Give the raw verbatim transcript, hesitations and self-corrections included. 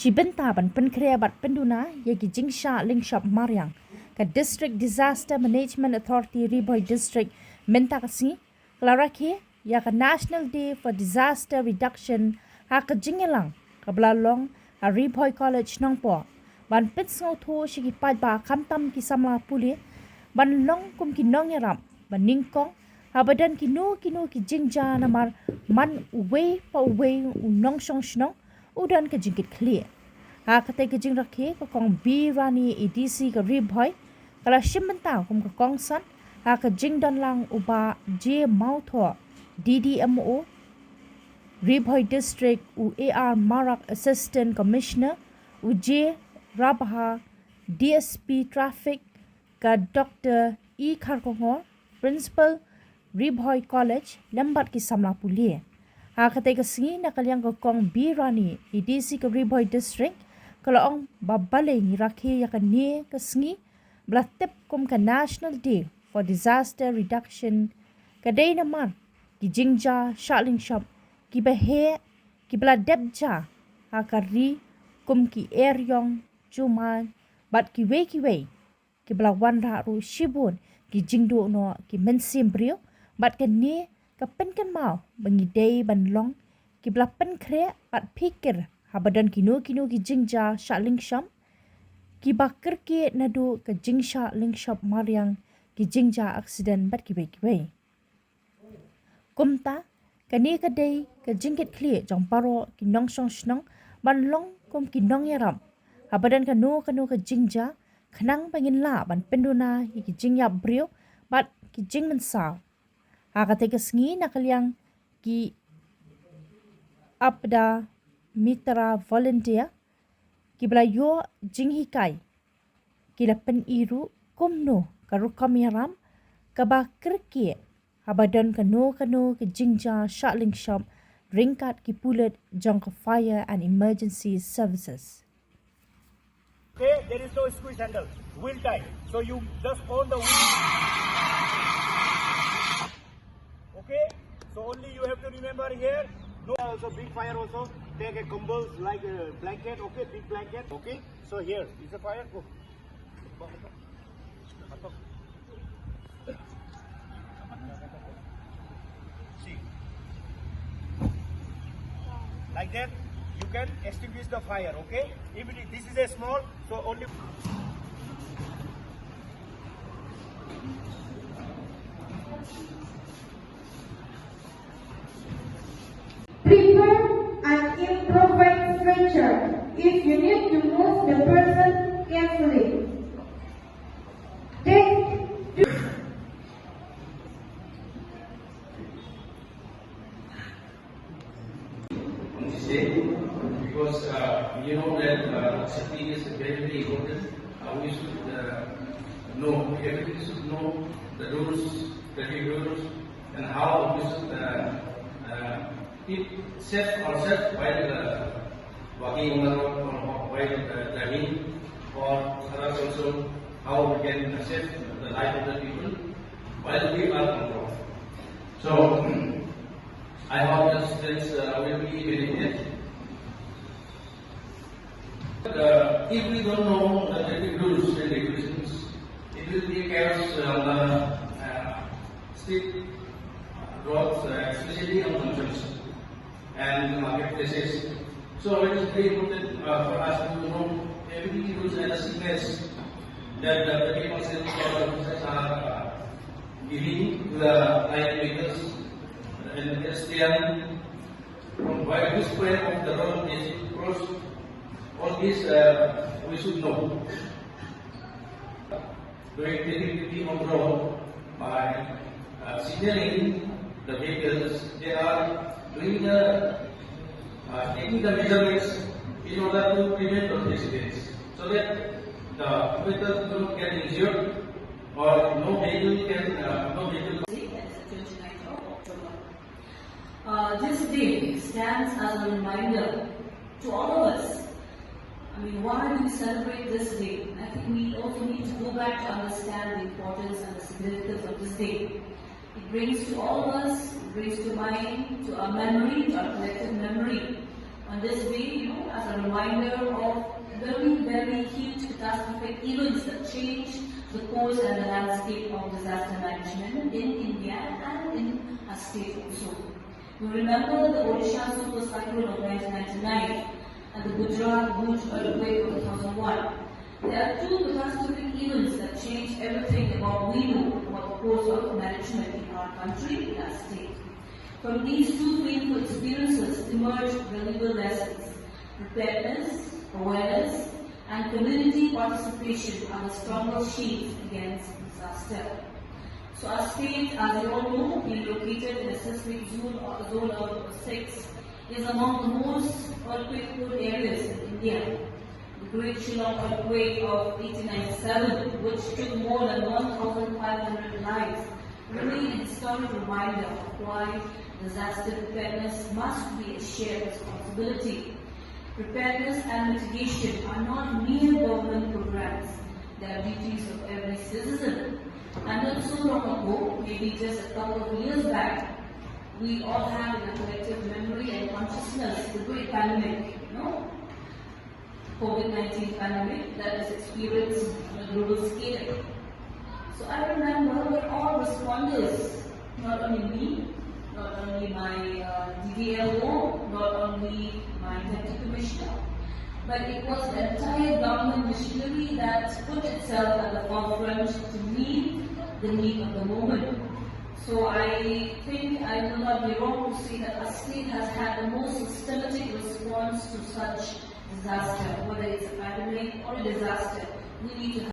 Shi bynta ban pynkhreh bad pynduna ïa ki jingshah lyngshop mariang, ka District Disaster Management Authority Ri Bhoi District mynta ka sngi ka la rakhe ïa ka National Day for Disaster Reduction ha ka jingïalang kaba la long ha Ri Bhoi College Nongpoh, ban pynsngewthuh sha ki paidbah khamtam ki samla pule ban long kum ki nongïarap ba nyngkong haba don kino kino ki jingjia, namar man uwei pa uwei u nongshong shnong u don ka jingkitkhlieh. Ha katei ka jingrakhe, ka Kong B Rani, A D C ka Ri Bhoi, ka la shim bynta kum ka kongsan ha ka jingdon lang u Bah J Mawthoh, D D M O Ri Bhoi District, u A R Marak, Assistant Commissioner, u J Rabha, D S P Traffic, ka Doctor E Kharkongor, Principal Ri Bhoi College, lem bad ki samla pule. Ha katei ka sngi, na ka liang ka Kong B Rani, A D C ka Ri Bhoi District, ka la ong ba balei ngi rakhe ïa kane ka sngi ba la tip kum ka National Day for Disaster Reduction, ka dei namar ki jingjia shah lyngshop kiba heh kiba la dep jia ha ka ri, kum ki eriong, jumai bad kiwei kiwei, kiba la wanrah ruh shibun ki jingduh noh ki mynsiem briew, bad kane ka pynkynmaw ba ngi dei ban long kiba la pynkhreh bad phikir haba don kino kino ki jingjia shah lyngshop kiba kyrkieh naduh ka jingshah lyngshop mariang, ki jingjia accident bad kiwei kiwei. Kumta, kane ka dei ka jingkitkhlieh jong baroh ki nongshong shnong ban long kum ki nongïarap haba don kano kano ka jingjia, khnang ba ngin lah ban pynduna ïa ki jingïap briew bad ki jingmynsaw. Ha katei ka sngi, na ka liang ki Aapda Mitra Volunteer kiba la ïoh jinghikai, ki la pyni ruh kumno ka rukom ïarap kaba kyrkieh haba don kano kano ka jingjia shah lyngshop ryngkat ki pulit jong ka Fire and Emergency Services. Okay, there is no squeeze handle. Will tie. So you just on the wheel. Okay? So only you have to remember here. No. Also big fire also. Take a combles like a blanket. Okay, big blanket. Okay? So here is a fire. Go. See. Like that, you can extinguish the fire, okay? If it is, this is a small, so only. Prepare an improvised stretcher if you need to move the person carefully. Take Because uh, you know that uh, safety is very, very important. Uh, we should uh, know, everybody should know the rules, traffic rules, and how we should uh, uh, keep safe ourselves while uh, walking on the road or while uh, driving, or others also how we can save the life of the people while we are on road. So I hope the students uh, will be benefited. Uh, if we don't know the traffic rules and regulations, it will be chaos on the uh, street roads, uh, especially on the junction and the marketplaces. So it is very important uh, for us to know every rules and the signals that the traffic constituency officers are uh, giving to the higher vehicles and S T M from where this point of the road is crossed. All this uh, we should know. Doing activity on road by uh, signaling the vehicles. They are doing the uh, taking the measurements in order to prevent those accidents, so that the vehicles do not get injured or no vehicle can uh, no vehicle. That is the twenty-ninth of October. Uh, this day stands as a reminder to all of us. I mean, why do we celebrate this day? I think we also need to go back to understand the importance and the significance of this day. It brings to all of us, it brings to mind, to our memory, to our collective memory, On this day, you know, as a reminder of very, very huge catastrophic events that changed the course and the landscape of disaster management in India and in our state also. You remember the Odisha super cyclone of nineteen ninety-nine and the Gujarat Bhuj earthquake of two thousand one. There are two catastrophic events that changed everything about we know about the course of management in our country, in our state. From these two painful experiences emerged valuable lessons. Preparedness, awareness, and community participation are the strongest shields against disaster. So our state, as you all know, being located in a seismic zone, zone of six, is among the most earthquake-prone areas in India. The Great Shillong earthquake of eighteen ninety-seven, which took more than one thousand five hundred lives, remain a historic reminder of why disaster preparedness must be a shared responsibility. Preparedness and mitigation are not mere government programs, they are duties of every citizen. And not so long ago, maybe just a couple of years back, we all have in our collective memory and consciousness the great pandemic, you know, COVID nineteen pandemic that was experienced on a global scale. So I remember we're all responders, not only me, not only my uh, D D L O, not only my deputy commissioner, but it was the entire government machinery that put itself at the forefront to meet the need of the moment. So I think I will not be wrong to say that our state has had the most systematic response to such disaster, whether it's a pandemic or a disaster. We need to